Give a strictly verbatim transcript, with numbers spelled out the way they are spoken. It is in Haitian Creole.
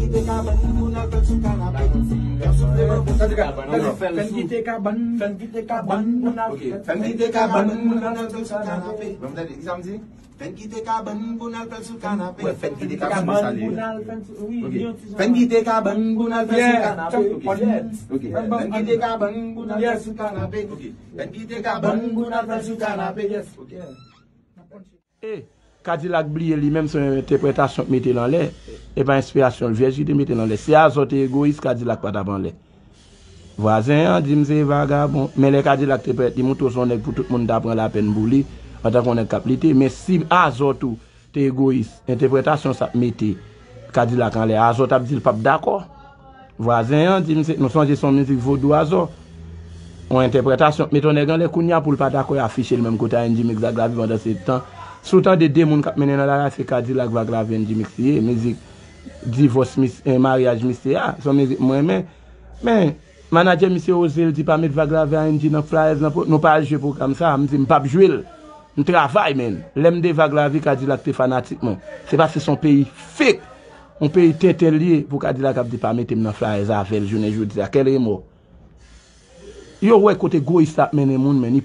Kite kabann pou n al fè l sou kanape. Fè m soufle ban. Tande ka, tande, fè n kite kabann. Fè n kite kabann pou n al fè l sou kanape. Ban m tande, ki sa m di? Fè n kite kabann pou n al fè l sou kanape. Wè, fè n kite kabann pou n al fè l sou, wi, ok. Fè n kite kabann pou n al fè l sou kanape. Ok. Fè n kite kabann pou n al fè l sou kanape. Ok. Fè n kite kabann pou n al fè l sou kanape. Yes. Ok. E Kadilak bliye li menm se yon entèpretasyon k mete l anlè. E pa enspirasyon l, vyèj li te mete l anlè. Si Azò te egoyis, Kadilak pa t ap anlè. Vwazen an di m se vagabon. Men lè Kadilak te parèt, li montre w se yon nèg pou tout moun ta pran lapèn pou li, antanke yon nèg k ap lite. Men si Azò tou te egoyis, entèpretasyon sa t mete Kadilak anlè, Azò t ap di l p ap dakò. Vwazen an di m se, nou sonje se yon mizik vodou Azò. Yon entèpretasyon k mete yon nèg anlè kounye a pou l pa dakò, y afiche l menm kote a N G Mix Vaglavi pandan se tan. Si w tande de moun k ap mennen nan lari a, se Kadilak Vaglavi N G Mix li ye. Mizik divòs, mis- eh, maryaj misye a, se yon mizik mwen renmen. Men, manadjè misye oze l di pa met Vaglavi a N G nan flyers nan, nou pa al jwe pwogram sa a. M di m p ap jwe l. M travay, men. Lè m de Vaglavi, Kadilak te fanatik mwen. Se paske se yon peyi fake, yon peyi tenten l ye pou Kadilak ap di pa mete m nan flyers avè l jounen jodi a. Kèl remò? Yo wè kote egoyis la ap mennen moun, men.